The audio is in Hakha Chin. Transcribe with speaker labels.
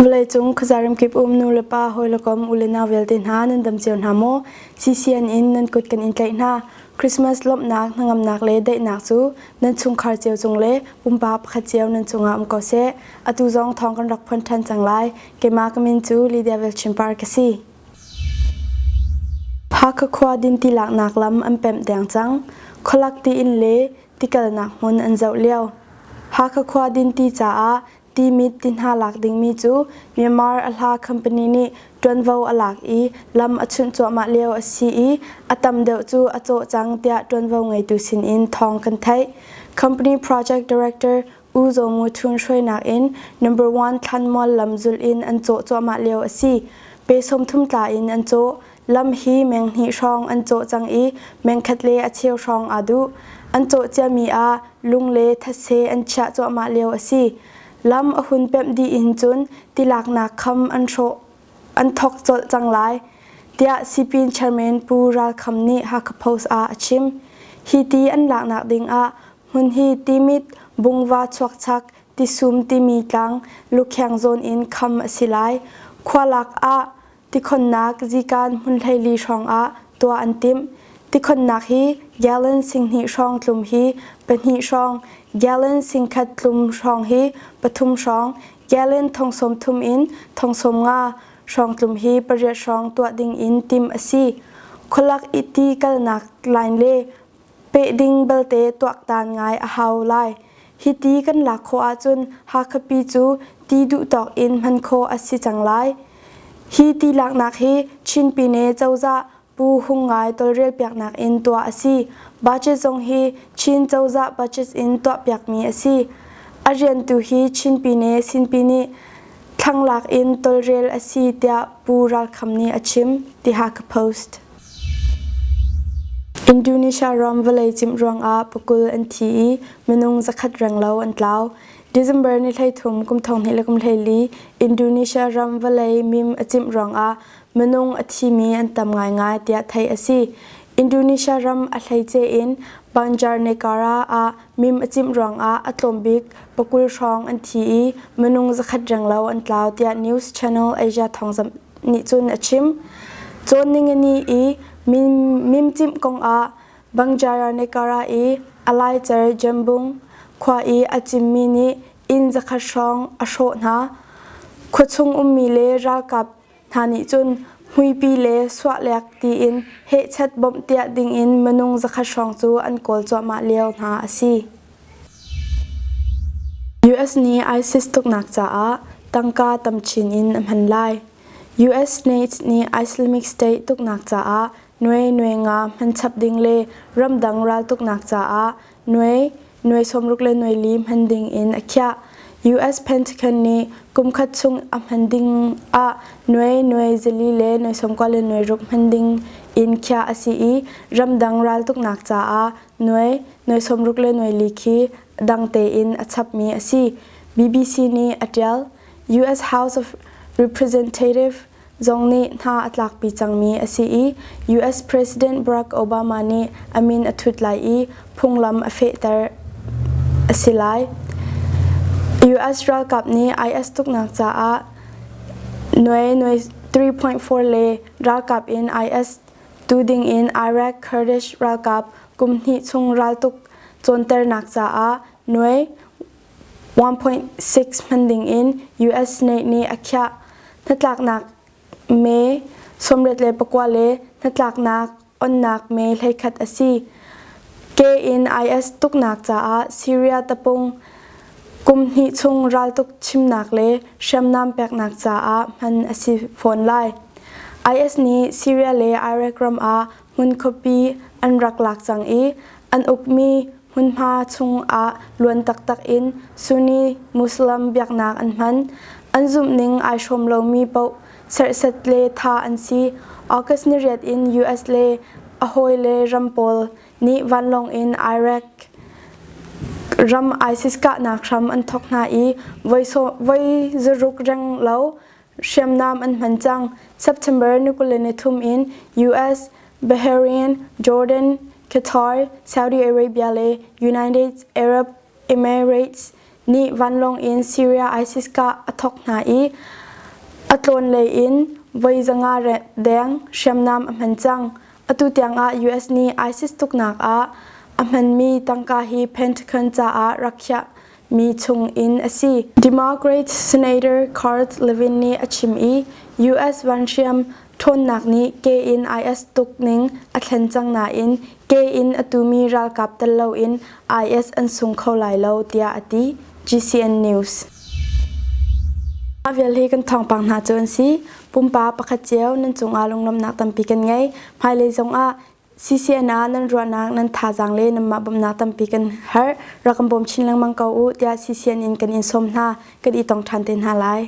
Speaker 1: Vawleicung khuazarim kip um nu le pa hawi le kom u le nau vialte hna nan dam cio hna maw? CCN in nan kut kan in tlaih hna. Christmas lawmhnak, hnangamnak le daihnak cu nan chungkhar cio cung le pumpak pakhat cio nan cungah um ko seh. Atu zong thawng kan rak phuan ṭhan cang lai. Keimah ka min cu Lydia Velchimpar ka si. Hakha khua dinti laknak lam an pemh deng cang. Khualak tiin le tikalnak hmun an zoh lio. Hakha khua dinti caah Timit ti hna lak dingmi cu Myanmar a hla company nih ṭuanvo a lak i lam a chunh cuahmah lio a si i a tam deuh cu a cawh cang tiah ṭuanvo ngeitu sinin thawng kan theih. Company project director U Zaw Mu Thun hruainak in number one thlanmual lam zulh in an cawh cuahmah lio a si. Pe 30 tla in an cawh. Lam hi meng hnih hrawng an cawh cang i meng khat le a cheu hrawng aa duh. An cawh ciami ah lung le thetse an chiah cuahmah lio a si. Lam a hun pemh dih in cun tilaknak kham an hrawh an thawk colh cang lai, tiah Sipin chairman Pu Ral Kham nih Hakha Post ah a chim. Hi ti an laknak ding ah hmun hi Timit, Bungva chuakchak, Tisum timi tlang lukheng zawn in kham a si lai. Khualak ah Tikhonnak zikan hmun 14 hrawng ah tuah an timh. Tikhonnak hi gallon 20 hrawng tlum hi pahnih hrawng, gallon 10,000 tlum hrawng hi pathum hrawng, gallon 30,000 in 30,000 hrawng tlum hi pariat hrawng tuah ding in timh a si. Khualak i ti kalnak line le Peh ding belte tuaktan ngai a hau lai. Hi ti kan lak khawh ahcun Hakhapi cu ti duhtawk in hman khawh a si cang lai. Hi ti laknak hi Chin Pyine cozah Pu Hung Ngai tawlrel piaknak in tuah a si. Budget zong hi Chin cozah budget in tuahpiakmi a si. A riantu hi Chin Pyine Sinpi nih thlanglak in tawlrel a si tiah Pu Ral Kham nih a chim, ti Hakha Post. Indonesia ram vawlei cimh ruangah pakul an thi i minung zakhat renglo an tlau. December ni 13 kum 2024 Indonesia ram vawlei mim a cimh ruangah minung a thimi an tam ngaingai tiah theih a si. Indonesia ram a hleice in Banjarnegara ah mim a cimh ruangah a tlawm bik pakul hrawng an thi i minung zakhat renglo an tlau tiah News Channel Asia thawngzamh nih cun a chim. Cawn ningani i mimcimh kongah Bangjara i Alaicer Jembung khua i a cimmi nih inn zakhat hrawng a hrawh hna. Khuachung ummi le ralkap hna nih cun hmuipi le suahlek tiin hehchet bawmh tiah dingin minung zakhat hrawng cu an kawl cuahmah lio hna a si. US nih ISIS tuknak caah tangka tam chin in a hman lai. US States nih Islamic State tuknak caah nuai nuai nga hman chap ding le ramdang raltuknak caah nuai nuai 60 le nuai li hman ding in a khiah. US Pentagon nih kumkhat chung a hman ding ah nuai nuai zali le nuai 90 le nuai ruk hman ding in khiah a si i ramdang raltuknak caah nuai nuai 60 le nuai li khi dang tein a chapmi a si. BBC nih a ṭial. US House of Representative zong nih hna a tlakpi cangmi a si i US President Barack Obama nih a min a thut lai i phunglam a fehter a si lai. US ralkap nih IS tuknak caah nuai nuai 3.4 le ralkap in IS tu dingin Iraq Kurdish ralkap kum hnih chung raltuk cawnternak caah nuai 1.6 hman dingin US Senate nih a khiah. Hnatlaknak me 94 le hnatlaknak onnak me 11 a si. Ke in IS tuknak caah Syria tapung kum hnih chung raltuk chimnak le hriamnam peknak caah hman a si fawn lai. IS nih Syria le Iraq ram ah hmun khuapi an rak lak cang i an ukmi hmunhma chungah luan taktak in Sunni Muslim biaknak an hman. An zumhning ai hrawm lomi paoh serhsat le tha an si. August ni riat in US le a hawile ram pawl nih vanlawng in Iraq ram ISIS kahnak hram an thawk hna i voi zaruk reng lo hriamnam an hman cang. September ni 23 in US, Bahrain, Jordan, Qatar, Saudi Arabia le United Arab Emirates nih vanlawng in Syria ISIS kah a thawk hna i. A tlawn lei in voi 500 deng hriamnam a hman cang. Atu tiangah US nih ISIS tuknak ah a hmanmi tangka hi Pentagon caah rak khiah mi chung in a si. Democrat Senator Kurt Levin nih a chim i US vanhriam ṭhawnnak nih ke in IS tuk ning a thlen cang nain ke in a tumi ralkap tel loin IS an sung kho lai lo tiah a ti. GCN News. Mah vial hi kan thawngpang hna cu an si. Pumpa pakhat cio nan cungah lunglawmhnak tampi kan ngei. Hmailei zongah CCN ah nan ruahnak, nan thazaang le nanmah bawmhnak tampi kan herh. Rak kan bawm chin lengmang ko u tiah CCN in kan in sawm hna. Kan i tong ṭhan te hna lai.